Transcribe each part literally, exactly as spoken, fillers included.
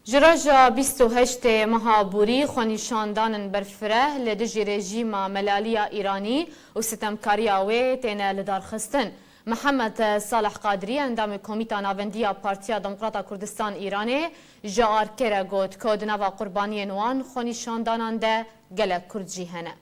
Ji roja bîst û heştê meha Borî xwenîşandanên berfireh li dijî rejîma melaliya Îranî û sitemkariya wê têne lidarxistin. Mihemed Salih Qadirî, endamê Komîta Navendî ya Partiya Demokrata Kurdistan Îranê, ji ARKê re got ku di nava qurbaniyên wan xwenîşandanan de gelek Kurd jî hene.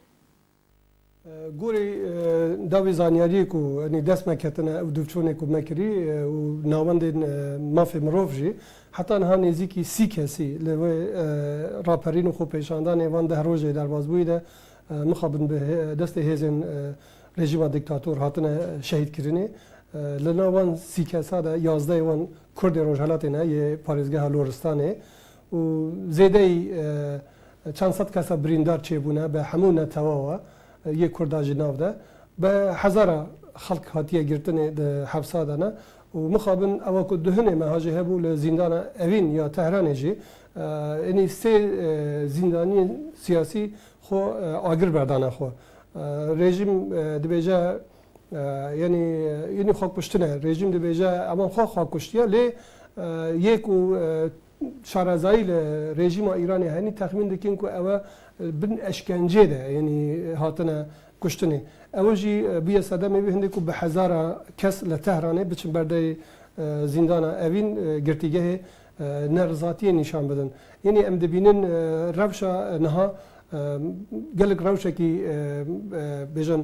Gorî, e, dawî zanyariyê ku, yanî, dest me ketine, ew dûvçûnê ku me kirî, e, û navendên, e, mafê mirov jî, heta niha nêzîkî sî kesî li wê, e, raperîn û xwepêşandanê van deh rojê derbazbûyî de, e, mixabin bi hê-, destê hêzên, e, rejîma dîktator hatine şehîdkirinê. E, li nav van sî kesa de yazdehê wan Kurdê Rojhelatê ne, yê parêzgeha Loristanê û zêdeyî, e, çend sed kesa birîndar çêbûne, bi hemû netewa we, e, yê Kurda jî nav de. Bi hezara xelk hatiye girtinê di hepsa de ne û mixabin ewa ku duhinê meha jî hebû li zîndana Evîn ya Tehranê jî, e, yanî sê, e, zîndaniyên siyasî xwe, e, agir berdane xwe. E, rejîm, e, dibêje, e, yanî, yanî xwe kuştine. Rejîm dibêje, ewan xwe xwe kuştiye, lê, e, yê ku, e, şarezayî li rejîma Îranê henî texmîn dikin ku ew e bin eşkencê de, yanî, hatine kuştinê. Ew jî, e, bûye sedemê wê hindê ku bi hezara kes li Tehranê biçin berdeyê, e, zîndana Evîn, e, girtîgehê, e, nerizatiyê nîşan bidin. Yanî em dibînin, e, rewşa, e, niha, e, gelek rewşekî, e, e, bêjin,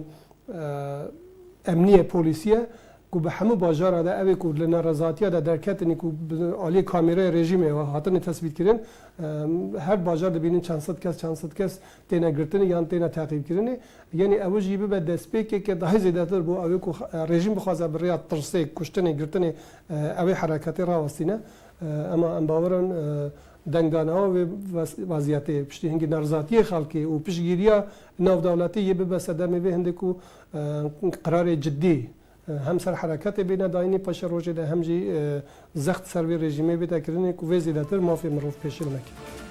e, emnî ye, polîsî ye, ku bi hemû bajara de ew ê ku li nerizatiya de derketinî ku bi aliyê kamêraya rejîmê ve hatine tesbîtkirin, e, her bajar dibînin çend sed kes, çend sed kes têne girtinê yan têne teqîbkirinê. Yanî ew jî bibe destpêkeke daha zêdetir bo ew ê ku, e, rejîm bixwaze bi rêya tirsê, kuştinê, girtinê, e, ew ê hereketê rawestîne. E, ema em bawer in, e, dengdana wê wez-, weziyetê, piştî hingî nerizatiyê xelkê û piştgiriya navdewletî yê bibe sedemê vê hindê ku, e, qirarê cidî, e, hem ser hereketê bêne dayînê paşê rojê de hem jî, e, zext ser vê rejîmê bête kirinê ku vê zêdetir mafê mirov pêşêl neke.